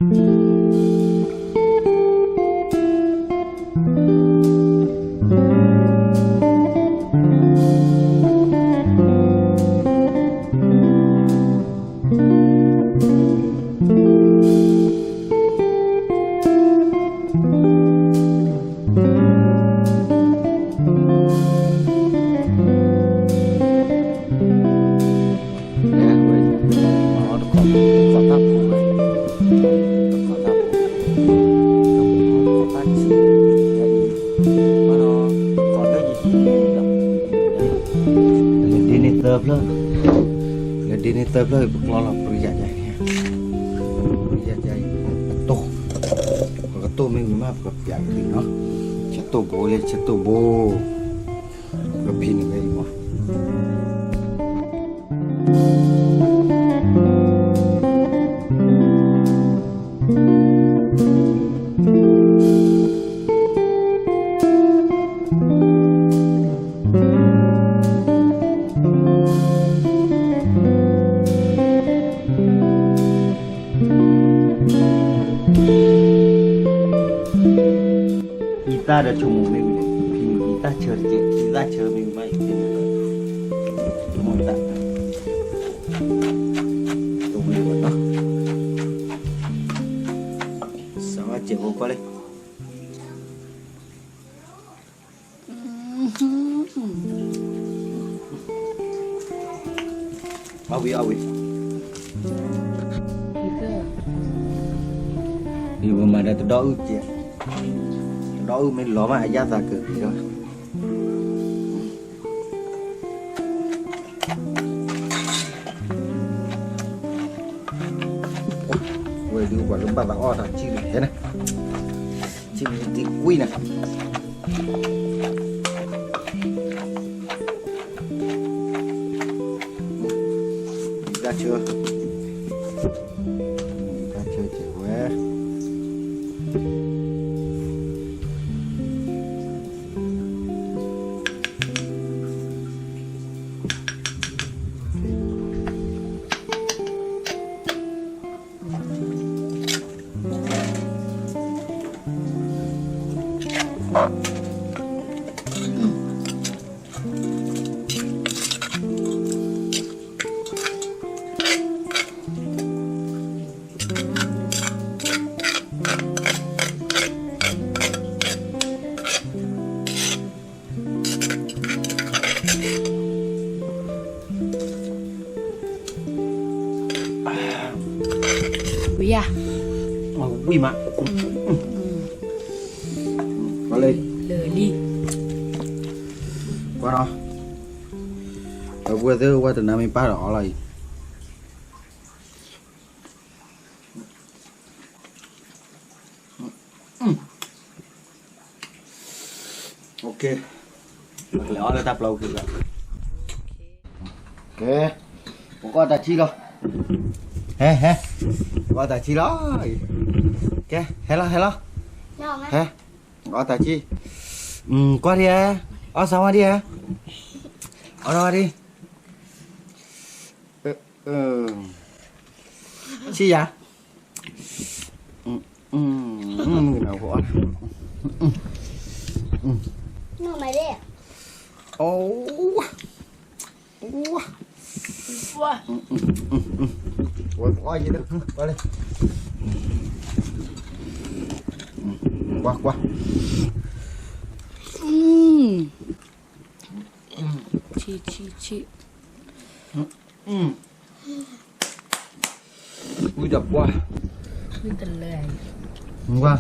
လဲၤဒ့န့ၢ်သၢဖျၢၣ်, လဲၤဒ့န့ၢ်သၢဖျၢၣ် ပကျီလီၤ ပရံယၤယါအံၤ, ပရံယၤယါအံၤ ကတိၢ်, ပကတိၢ်မ့ၢ်ဝံၤမး ပကပျးက့ၤနီၤ, ဆဲးတိၢ်ဘိလၢဆဲးတိၢ်ဘိ, ပကဖံးန့ၢ်ဝဲအံၤမး. အံသၣ်ဒီးဆိကမိၣ်မ့ၢ်ဝံၤန့ၣ် ဖံးအံသၣ်ဆၢတကဲး, အံသၣ်ဆၢမ့ၢ်ဝံၤမး အံသၣ်, တဝံၤဘၣ်နီၤ, စးဝါစဲးဖိကွၢ်လံ. အီၣ်ဝံၤအီၣ်ဝံၤ, ပမၤဒီးတဒီအုၣ်ကဲး, တဒီအုၣ်မ့ၢ်လီၤမး အယၣ်သးကၢၤက့ၤလီၤ. ဝဲဒုးပှၤကဘၣ်သးအီၣ်တၢ်ထံၣ်န့ၣ်, ထံၣ်န့ၣ်ဒံကွံာ်န့ၣ်, တၢ်ဆၢ, တၢ်ဆၢကဲးဝဲ. ဝံၤယၤ, ဝံၤမး, လၢလံ, ကွၢ်နီၤ, ဒီပုၢ်ဝဲၢ်သ့ၣ် ဝဲတနၤမ့ၢ်ပၢ်ဒီးအီလီၤအံၤ. ပကလဲၤအီၣ်လၢတၢ်ပျီပူၤက့ၤလီၤ. ကဲ, ပကအီၣ်တၢ်ဆံၣ်လီၤ. ဟဲ, ဟဲ, ပကအီၣ်တၢ်ဆံၣ်လီၤ. ကဲ, ဟဲလီၤ, ဟဲလီၤ. ဟဲ, ပကအီၣ်တၢ်ဆံၣ်. ကွၢ်ဒံးဧါ, အီၣ်စါဝါဒံးဧါ, အီၣ်ဝါဒံး. ဆံၣ်ယၤ, ကွၢ်, ကွၢ်, ဆံၣ်, ဆံၣ်, ဆံၣ်. ဝံၤဒီးပှၢ်, ဝံၤတလၢ, ဝါ,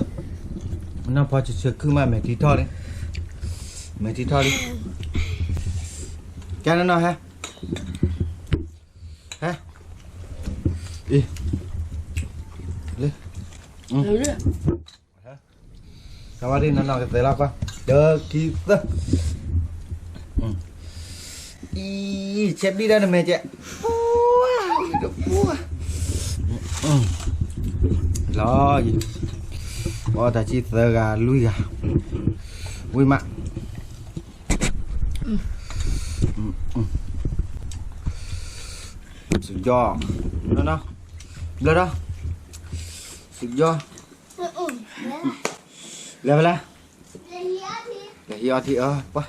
နဖီဆၢဆၢခုၣ်မး မဲာ်ထံထီၣ်လံ, မဲာ်ထံထီၣ်လံ, ကဲနီၤနီၤ ဟဲ, ဟဲ, အံၤ, လၢ စးဝါဒံးနီၢ်နီၢ်ကသဲးလီၤကွၢ်, တၢ်ခံသၢ, အံၤ, ဆဲးဒံးဒၣ်နမဲာ်ကဲး, ပှၢ်, လီၤ, ပအီၣ်တၢ်ဆံၣ်သၢဂၤလွံၢ်ဂၤ, ဝံၤမး, စုယီၤ, နီၢ်နီၢ်, ဘျၢဒီး สุดยอด လဲၤဖဲလဲၣ် လဲၤဟံးအီထံအီ ပှၤ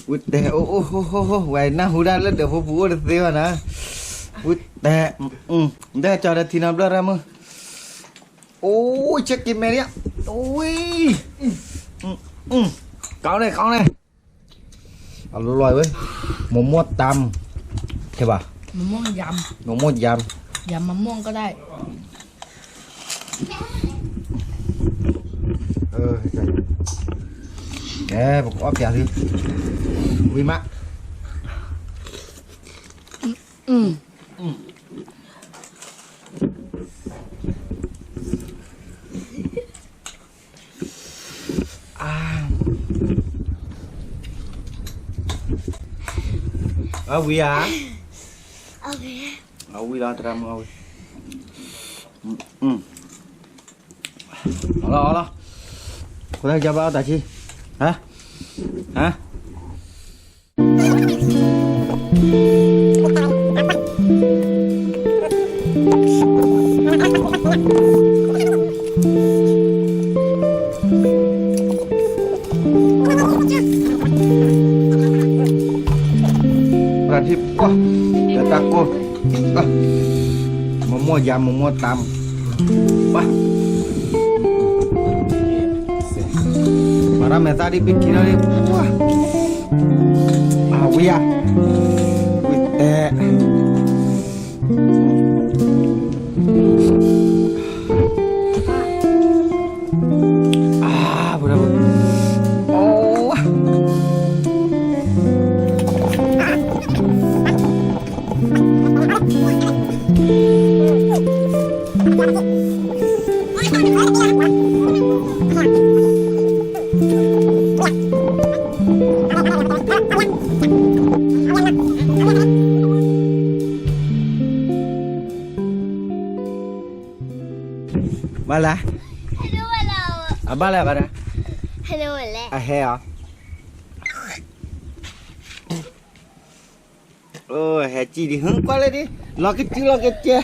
ဝံတဲ အိၣ်အိၣ်ဟိဟိဟိ ဝဲနၢ်ဟူဒၣ်လၢဒၢးဖိပူၤအိၣ်တသ့ဘၣ်နၤ ဝံတဲ ဒဲကၠီဒီးထံနီၤဘျီၣ်ရၢ်မုၢ် အိၣ် check က့ၤမဲာ်ဒံး ဝံ ကောင်းတယ် ကောင်းတယ် อร่อยเว้ย มะม่วงตำ ใช่ป่ะ มะม่วงยำ มะม่วงยำ ยำมะม่วงก็ได้ เออ အဲ ပကအီၣ်ပျးသု ဝံမး อืม အဝံဧါ အဝံလီၤ တရၣ်မုၣ်အဝံ အီလီၤ အီလီၤ ခိၣ်သၣ်ကၢ်ဘၣ်အီၣ်တၢ်ဆံ ဟါ ဟါ ပှၤထံပှၢ် တၢ်ကိၢ် မမိၢ်ယၤ မမိၢ်တၢ် ပှၤ မၤတၢ်မဲာ်သၣ်ဒ်ပခံနီၤဒ် ပှၤ အဝံယၤ ဝံတဲ ဘၣ်လဲၣ် အဘၣ်လဲၣ်ဘၣ်ဒီး အဟဲအီၤ ဟဲကံၣ်ဒံး ဟၢကွၢ်လၢဒ် လီၤကစုလီၤကစဲး